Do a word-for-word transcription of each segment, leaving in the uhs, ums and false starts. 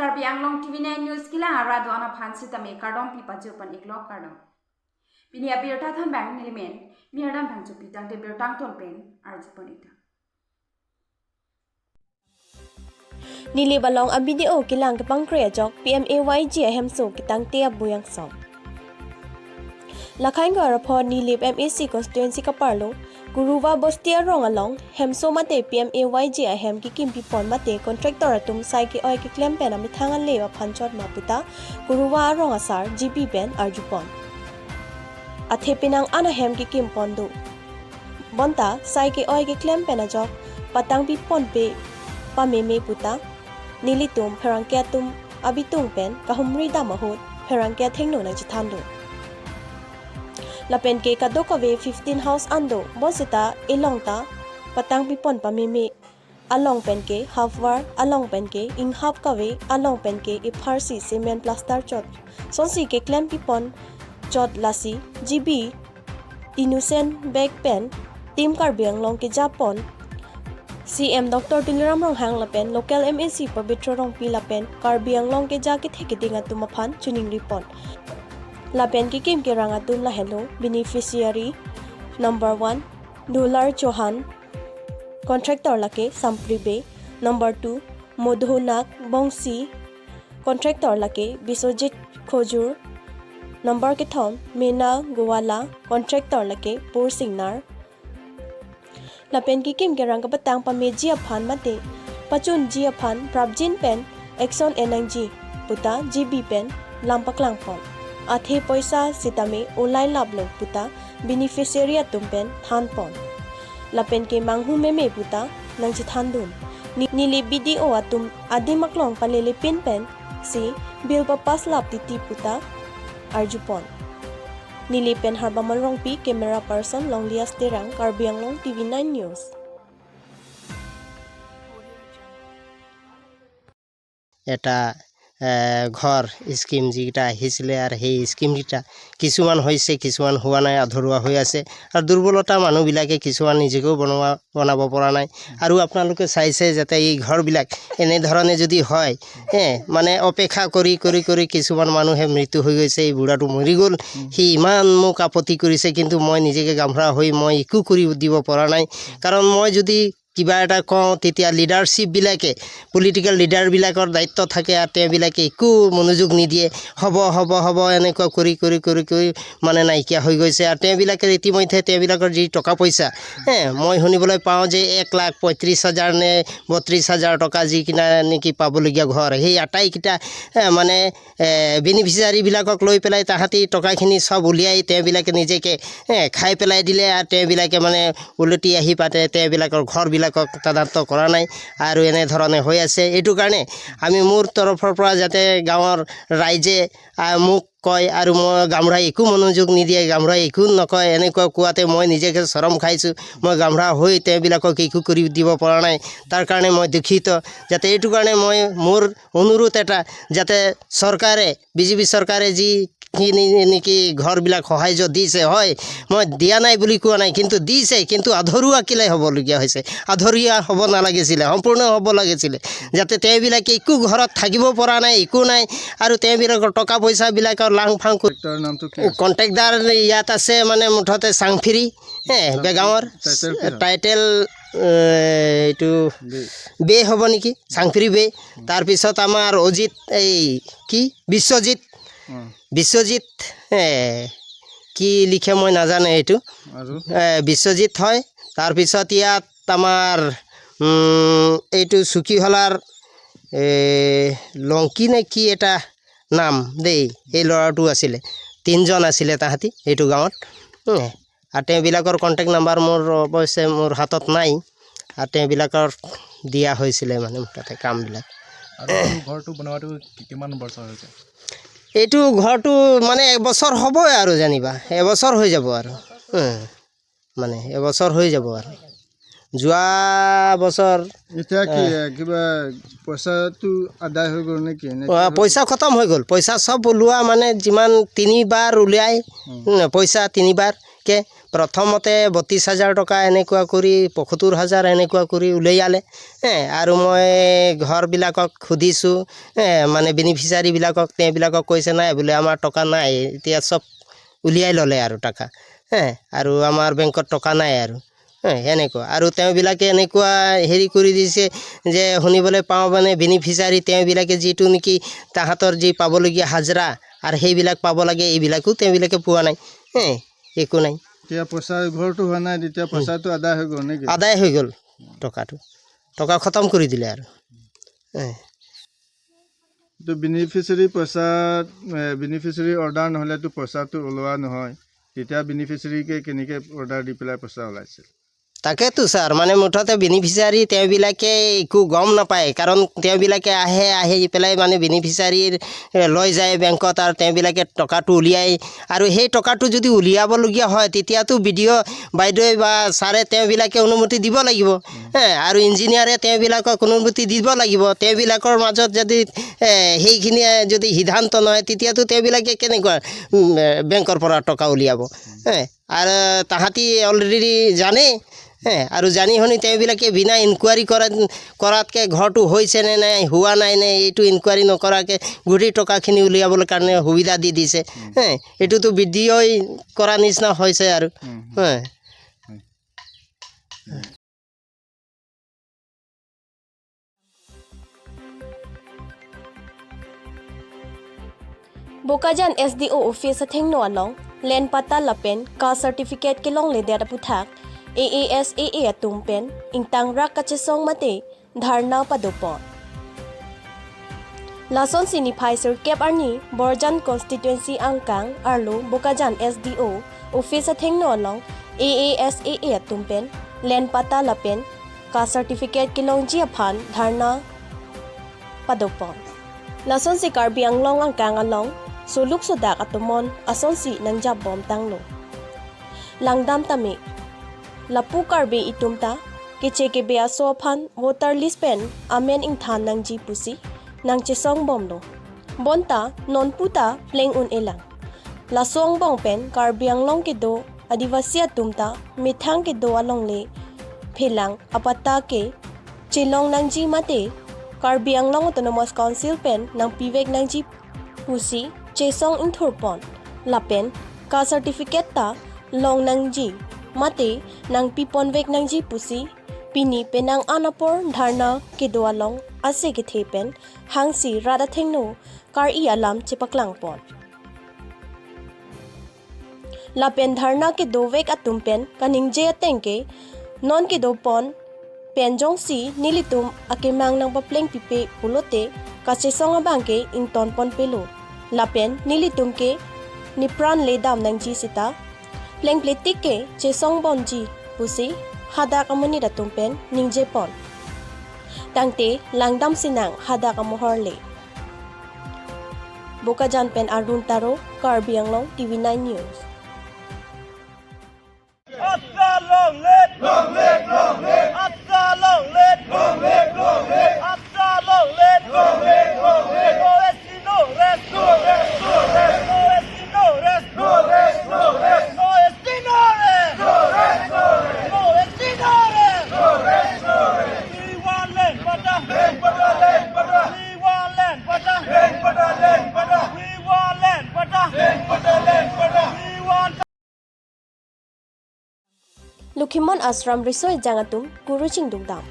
Karbi Anglong T V nine News kelang arat do-an aphan sitame kardom pi pajut pon iklo, kardom. Pini abirta thanbang nelimen Mirdan Phangchopi, tangte birta angton pen arju pon ikta. Nilip along a-B D O kelang kepangkre ajok P M A Y G ahemso ketangte abui angsong. Lakhain ko arapho Nilip M A C constituency kaparlo Kuruwa Bosti arong along hemso mate P M A Y G ahem kekim pipon mate contractor atum sai ke-oi keklem pen amethang ale aphan chot ma puta Kuruwa arong asar G B pen arjupon. Athe penang an ahem kekim pon do. Bonta sai ke-oi keklem pen ajok patang pipon pe pameme puta nelitum pherangke atum abitung pen kahumri dam ahut pherangke athengno nangchethan do. Lapen ke kadokave fifteen house an do, bonseta elong ta patang pipon pameme, along pen ke half war, along pen ke inghap kave, along pen ke ipharsi cement plaster chot, sonsi keklem pipon chot, lasi G B Innocent Beg pen Team Karbi Anglong kejapon C M Doctor Tuliram Ronghang lapen local M A C Pabitra Rongpi lapen Karbi Anglong keja kethe keding atum aphan choningri pon. Lapen kekim kerang atum lahenlo: beneficiary number one, Dular Chauhan, contractor lake Sampri Bey, number two, Modhonak Bongsi, contractor lake Biswajit Khojur, number kethom, Meena Gowala, contractor lake Pur Singnar. Lapen kekim kerang kapatang pameji aphan mate pachunji aphan prapjin pen action en nangji puta G B pen lam paklang pon. Athe poisa sitame olai laplo puta beneficiary atum pen than pon. Lapen ke manghu meme puta nangchethan dun. Ni-, Nilip B D O atum adim aklong palele pin pensi bill papass lap titi puta arjupon. Nilip pen Harbamon Rongpi, camera person Longlias Terang, Karbi Anglong T V nine News. এটা এ, ঘৰ স্কিম যিকেইটা আহিছিলে আৰু সেই স্কিমকেইটা কিছুমান হৈছে, কিছুমান হোৱা নাই, আধৰুৱা হৈ আছে। আৰু দুৰ্বলতা মানুহবিলাকে কিছুমান নিজকেও বনোৱা, বনাব পৰা নাই। আৰু আপোনালোকে চাইছে যাতে এই ঘৰবিলাক এনেধৰণে যদি হয়, এ, মানে অপেক্ষা কৰি কৰি কৰি কিছুমান মানুহে মৃত্যু হৈ গৈছে। এই বুঢ়াটো মৰি গ'ল, সি ইমান মোক আপত্তি কৰিছে, কিন্তু মই নিজকে গাঁওবুঢ়া হৈ মই একো কৰি দিব পৰা নাই। কাৰণ মই যদি কিবা এটা কওঁ, তেতিয়া লিডাৰশ্বিপবিলাকে, পলিটিকেল লিডাৰবিলাকৰ দায়িত্ব থাকে আৰু তেওঁবিলাকে একো মনোযোগ নিদিয়ে। হ'ব, হ'ব, হ'ব, এনেকুৱা কৰি কৰি কৰি কৰি মানে নাইকিয়া হৈ গৈছে। আৰু তেওঁবিলাকে ইতিমধ্যে তেওঁবিলাকৰ যি টকা পইচা, হে, মই শুনিবলৈ পাওঁ যে এক লাখ পঁয়ত্ৰিশ হাজাৰ নে বত্ৰিশ হাজাৰ টকা যি কিনা নেকি পাবলগীয়া ঘৰ, সেই আটাইকেইটা, এ, মানে এ, বেনিফিচিয়াৰীবিলাকক লৈ পেলাই তাহাঁতি টকাখিনি চব উলিয়াই তেওঁবিলাকে নিজকে, এ, খাই পেলাই দিলে। আৰু তেওঁবিলাকে মানে উলটি আহি পাতে তেওঁবিলাকৰ ঘৰবিলাকক তদন্ত কৰা নাই। আৰু এনেধৰণে হৈ আছে। এইটো কাৰণে আমি মোৰ তৰফৰ পৰা যাতে গাঁৱৰ ৰাইজে, আ, মোক কয় আৰু মই গাঁওবুঢ়াই একো মনোযোগ নিদিয়ে, গাঁওবুঢ়াই একো নকয়, এনেকুৱা কোৱাতে মই নিজকে চৰম খাইছোঁ। মই গাঁওবুঢ়া হৈ তেওঁবিলাকক একো কৰি দিব পৰা নাই, তাৰ কাৰণে মই দুখিত। যাতে এইটো কাৰণে মই মোৰ অনুৰোধ এটা, যাতে চৰকাৰে, বিজেপি চৰকাৰে যিখিনি নেকি ঘৰবিলাক সহায় দিছে, হয়, মই দিয়া নাই বুলি কোৱা নাই, কিন্তু দিছে, কিন্তু আধৰুৱা কেলে হ'বলগীয়া হৈছে? আধৰুৱা হ'ব নালাগিছিলে, সম্পূৰ্ণ হ'ব লাগিছিলে। যাতে তেওঁবিলাকে একো ঘৰত থাকিব পৰা নাই, একো নাই, আৰু তেওঁবিলাকৰ টকা পইচাবিলাকৰ লাংফাং কৰি কণ্ট্ৰেক্টৰৰ নামটো কি আছে? কণ্ট্ৰেক্টদাৰ ইয়াত আছে, মানে, মুঠতে চাংফিৰি, হে, বেগাঁৱৰ। টাইটেল কি হয়? টাইটেল, এ, এইটো বে। বে হ'ব নেকি, চাংফিৰি বে। তাৰপিছত আমাৰ অজিত, এই কি, বিশ্বজিত। অ। বিশ্বজিত, এ, কি লিখে মই নাজানো এইটো। আৰু? এ, বিশ্বজিত হয়। তাৰপিছত ইয়াত আমাৰ, উম, এইটো চুকীহলাৰ, এ, লংকি নে কি এটা নাম দেই, এই ল'ৰাটো আছিলে। তিনিজন আছিলে তাহাঁতি এইটো গাঁৱত। উম, আৰু তেওঁবিলাকৰ কণ্টেক্ট নাম্বাৰ মোৰ অৱশ্যে মোৰ হাতত নাই। আৰু তেওঁবিলাকৰ দিয়া হৈছিলে মানে মুঠতে কামবিলাক। আৰু এইটো ঘৰটো বনোৱাটো কি-, কিমান বছৰ হৈছে? এইটো ঘৰটো মানে এবছৰ হ'বই আৰু, জানিবা, এবছৰ হৈ যাব আৰু। উম, মানে এবছৰ হৈ যাব আৰু। যোৱা বছৰ, এতিয়া কি, আহ, কিবা পইচাটো আদায় হৈ গ'ল নেকি? নে কি অ, হ'ল? পইচা খতম হৈ গ'ল। পইচা চব ওলোৱা, মানে যিমান তিনিবাৰ উলিয়াই, উম। উম, পইচা তিনিবাৰ কে প্ৰথমতে বত্ৰিছ হাজাৰ টকা এনেকুৱা কৰি, পঁয়সত্তৰ হাজাৰ এনেকুৱা কৰি উলিয়ালে। এ, আৰু মই ঘৰবিলাকক সুধিছোঁ, এ, মানে বেনিফিচিয়াৰীবিলাকক, তেওঁবিলাকক কৈছে, "নাই," বোলে, "আমাৰ টকা নাই, এতিয়া চব উলিয়াই ল'লে আৰু টকা, হে, আৰু আমাৰ বেংকত টকা নাই আৰু।" হে, সেনেকুৱা। আৰু তেওঁবিলাকে এনেকুৱা হেৰি কৰি দিছে যে শুনিবলৈ পাওঁ, মানে, বেনিফিচিয়াৰী তেওঁবিলাকে যিটো নেকি তাহাঁতৰ যি পাবলগীয়া হাজিৰা আৰু সেইবিলাক পাব লাগে, এইবিলাকো তেওঁবিলাকে পোৱা নাই। হে, একো নাই। এতিয়া পইচা, ঘৰটো হোৱা নাই, তেতিয়া উম। পইচাটো আদায় হৈ গ'ল নেকি? আদায় হৈ গ'ল টকাটো। টকা খতম কৰি দিলে আৰু। হে। এইটো বেনিফিচিয়াৰী পইচা, এ, বেনিফিচিয়াৰী অৰ্ডাৰ নহ'লেতো পইচাটো ওলোৱা নহয়। তেতিয়া বেনিফিচিয়াৰীকে কেনেকে অৰ্ডাৰ দি পেলাই পইচা ওলাইছিল? তাকেতো ছাৰ, মানে, মুঠতে বেনিফিচিয়াৰী তেওঁবিলাকে একো গম নাপায়, কাৰণ তেওঁবিলাকে আহে, আহি পেলাই, মানে, বেনিফিচিয়াৰীৰ, এ, লৈ যায় বেংকত আৰু তেওঁবিলাকে টকাটো উলিয়াই। আৰু সেই টকাটো যদি উলিয়াবলগীয়া হয়, তেতিয়াতো বি ডি অ' বাইদেৱে বা ছাৰে তেওঁবিলাকে অনুমতি দিব লাগিব। হে, আৰু ইঞ্জিনিয়াৰে তেওঁবিলাকক অনুমতি দিব লাগিব। তেওঁবিলাকৰ মাজত যদি, এ, সেইখিনিয়ে যদি সিদ্ধান্ত নহয়, তেতিয়াতো তেওঁবিলাকে কেনেকুৱা, উম, এ, বেংকৰ পৰা টকা উলিয়াব? হে, আৰু তাহাঁতি অলৰেডি জানে। হে, আৰু জানি শুনি তেওঁবিলাকে বিনা ইনকুৱাৰী কৰা, কৰাতকে ঘৰটো হৈছে নে নাই, হোৱা নাই নে, এইটো ইনকুৱাৰী নকৰাকে গোটেই টকাখিনি উলিয়াবলৈ কাৰণে সুবিধা দি দিছে। হে, এইটোতো বি ডি অ'ই কৰা নিচিনা হৈছে আৰু। হুম, হুম। হে। Bokajan S D O office athengno along land patta lapen caste certificate kelongledet aputhak A A S A A atum pen ingtangrak kachesong mate dharna padopon. Lasonsi niphai sirkep arni Borjan constituency angkang arlo Bokajan S D O office athengno along A A S A A atum pen land patta lapen caste certificate kelongji aphan dharna padopon. Lasonsi Karbi Anglong angkang along soluk sodak atomon asonsi nangjap bom tanglo. Langdam tame, lapu Karbi itum ta keche kebe aso aphan voter list pen amen ingthan nangji pusi nangchesong bomlo. Bonta nonpu ta pleng un-elang. Laso angbong pen Karbi Anglong kedo Adivasi atum ta methang kedo alongle phelang apatta ke chelong nangji mate Karbi Anglong Autonomous Council pen nangpivek nangji pusi chesong ingthurpon. Lapen caste certificate ta long nangji mate nangpiponvek nangji pusi pini penang an apor dharna kedo along ase kethe pen hangsi rat athengno kar-i alam chepaklangpon. Lapen dharna kedovek atum pen kaningje ateng ke non kedopon pen jongsi nelitum akemang nangpapleng pipe pulote kachesong abang ke ingtonpon pelo. Lapen nelitum ke nepran le dam nangji seta plengpletik ke chesong bomji pusi hadak amonit atum pen ningjepon. Tangte langdam sinang hadak amohor le. Bokajan pen Arun Taro, Karbi Anglong T V nine News. Asa long live! Long live, long live! Asa long live! Long live, long live! Asa long live! Long live, long live! No S T, no rest! No rest, no rest! No S T, no rest! No rest, no rest! No rest, no rest! No S T, no rest! No rest, no rest! We want land patta! Land patta, land patta! We want land patta! Land patta, land patta! We want land patta! Land patta, land patta! We want Lokhimon Ashram riso ejang atum kuru chingduk dam.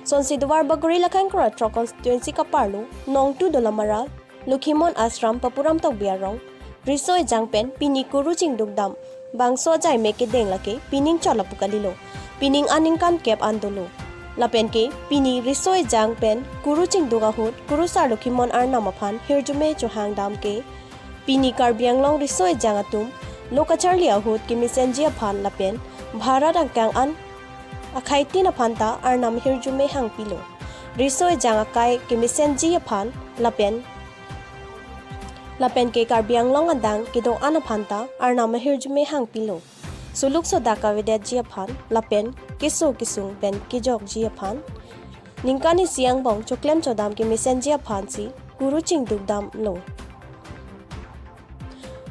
Sonsi Duarbagori Lakhankura throk constituency kaparlo Nongtu Dolamara Lokhimon Ashram Papuram Tokbi arong riso ejang pen pini kuru chingduk dam bangso ajai me kedeng lake pining chot lapu kalilo, pining aningkan kep an dolo. Lapen ke pini riso ejang pen kuru chingduk ahut kurusar Lokhimon Arnam aphan hirjume chohang dam ke pini Karbi Anglong riso ejang atum lo kacharli ahut kemesenji aphan lapen Bharat angkang an akhaitin aphan ta Arnam ahirjume hangpilo. Riso ejang akai kemesenji aphan lapen lapen ke Karbi Anglong adang kedo-an aphan ta Arnam ahirjume hangpilo. Suluk sodak kavedetji aphan lapen keso kesung pen kejokji aphan ningkan isi angbong choklem chodam kemesenji aphansi kuru chingduk damlo.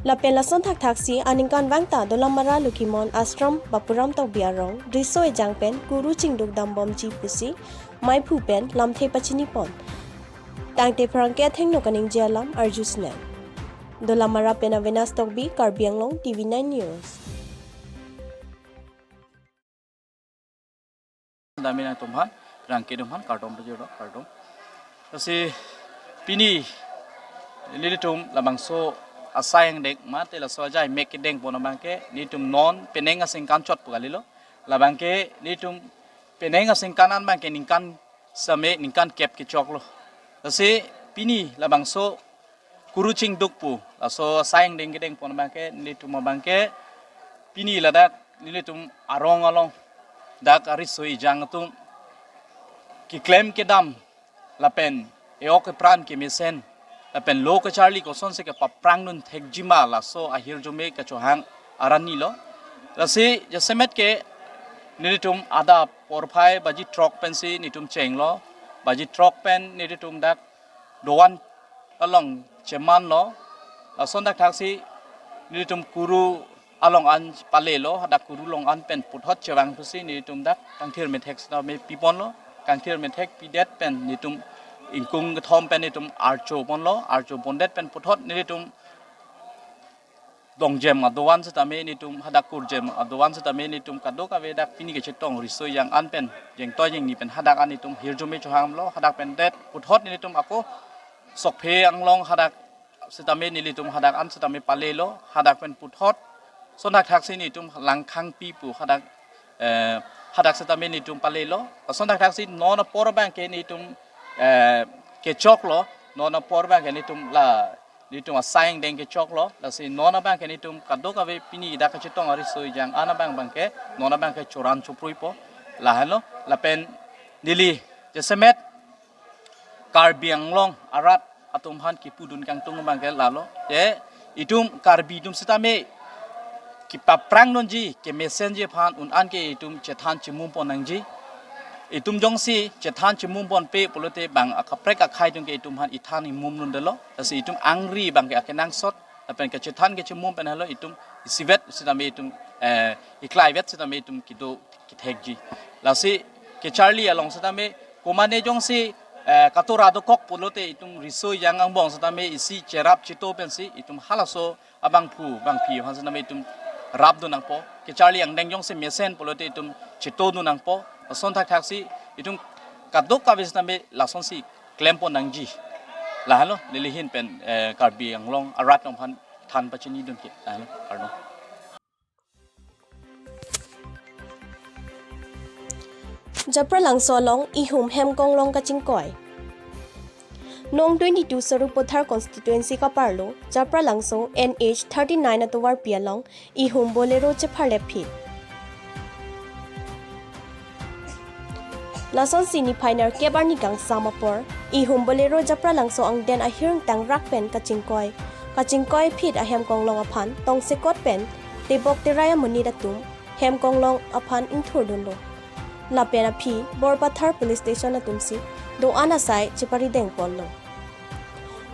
Lapen lason thakthaksi aningkanvang ta Dolamara Lokhimon Ashram Bapuram Tokbi arong riso ejang pen kuru chingduk dambomji pusi maiphu pen lamthe pachinipon. Tangte pherangke athengno kaningje alam arjusnang. Dolamara pen Avenas Tokbi, Karbi Anglong T V nine News. Dami nangtumphan, pherangke tumphan, kardom pajirlo, kardom. Lasi pini nelitum labangso asai angdeng mate laso ajai mek kedengpon abangke nelitum non penang aningkan chot pu kalilo. Labangke nelitum penang aningkan an abangke ningkan same ningkan kep kechoklo. Lasi pini labangso kuru chingduk pu laso asai angdeng kedengpon abangke nelitum abangke pini ladak nelitum arong along dak ariso ejang atum keklem kedam lapen e-ok epran kemesen lapen lo kacharli kosonsi kepaprangdun thekjima laso ahirjume kachohang aranilo. Lasi jasemet ke nelitum adap porphai baji throk pensi nelitum chenglo, baji throk pen nelitum dak doan along chemanlo. Lason thakthaksi nelitum kuru along an palelo, hadak kuru along an pen puthot chevang pusi nelitum dak kangthir methek sitame piponlo, kangthir methek pidet pen nelitum ingkung kethom pen nelitum archoponlo, archopondet pen puthot nelitum dongjem adoan sitame nelitum hadak kurjem adoan sitame nelitum kadokave dak pini kachetong riso ejang an pen jengtoi jengni pen hadak an nelitum hirjume chohanglo, hadak pen det puthot nelitum ako Sokphe Anglong hadak sitame nelitum hadak an sitame palelo, hadak pen puthot lason thakthaksi nelitum Langkhangpi pu hadak, eh, hadak sitame nelitum palelo. Lason thakthaksi non apor abangke nelitum, eh, kechoklo, non apor abangke nelitum la nelitum asai angdeng kechoklo, lasi non abangke nelitum kadokave pini dak kachetong ariso ejang an abang abangke non abangke choran chopruipo, lahenlo. Lapen neli jasemet Karbi Anglong arat atum aphan kipudun kangtung abangke lalo. Te itum Karbi atum sitame kepaprangdunji, kemesenji aphan un an ke itum chethan chimum pon nangji. Itum jongsi chethan chimum ponpe pulote bang akaprek akhei atum ke itum aphan ithan imum lundelo. Lasi itum angri abangke akenangsot lapen kachethan kachimum pen helo itum isivet sitame itum, eh, iklaivet sitame itum kedo kethekji. Lasi kacharli along sitame komane jongsi, eh, katora dokok pulote itum riso ejang angbong sitame isi cherap cheto pensi itum halaso abangphu bangphi aphan sitame itum rapdun nangpo. Kacharli angdeng jongsi mesen pulote itum chetodun nangpo. Lason thakthaksi itum kadokave sitame lasonsi klempon nangji. Lahenlo neli ahin pen, eh, Karbi Anglong arat atum aphan than pachinidun ke. Lahenlo, kardom. Japralangso along ihum Hemkonglong kachingkoi. Nong twenty-two Sarupathar constituency kaparlo Japralangso N H thirty-nine atovarpi along ihum Bolero chepharlep phit. Lasonsi niphai nerkep arni kangsam apor ihum Bolero Japralangso angden ahir ingtang rak pen kachingkoi. Kachingkoi phit aHemkonglong aphan tongsekot pen tebok terai amonit atum Hemkonglong aphan ingthurdunlo. Lapen aphi Borpathar Police Station atumsi do-an asai cheparidengponlo.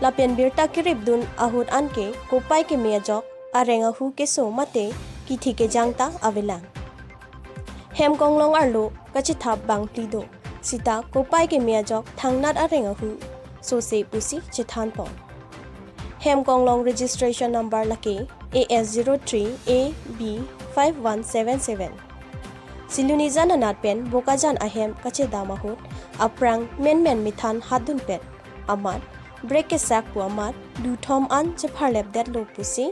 Lapen birta keripdun ahut anke kopai keme ajok areng ahu keso mate kithi kejang ta avelang. Hemkonglong arlo kachethap bang phli do, sita kopai keme ajok thangnat areng ahu sose pusi chethanpon. Hemkonglong registration number lake A S zero three A B five one seven seven. Silonijan anat pen Bokajan ahem kachedam ahut aphrang menmen methan hatdunpet amat brake kesak pu amat duthom an chepharlepdetlo pusi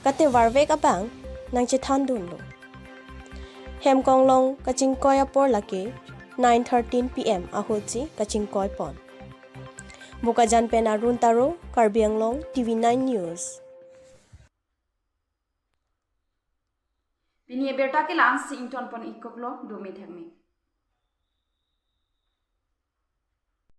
katevarvek abang nangchethandunlo. Hemkonglong kachingkoi apor lake nine thirteen P M ahutsi kachingkoipon. Bokajan pen Arun Taro, Karbi Anglong T V nine News. Pini abirta ke la-ansi ingtonpon-ikoklo, dome thekme.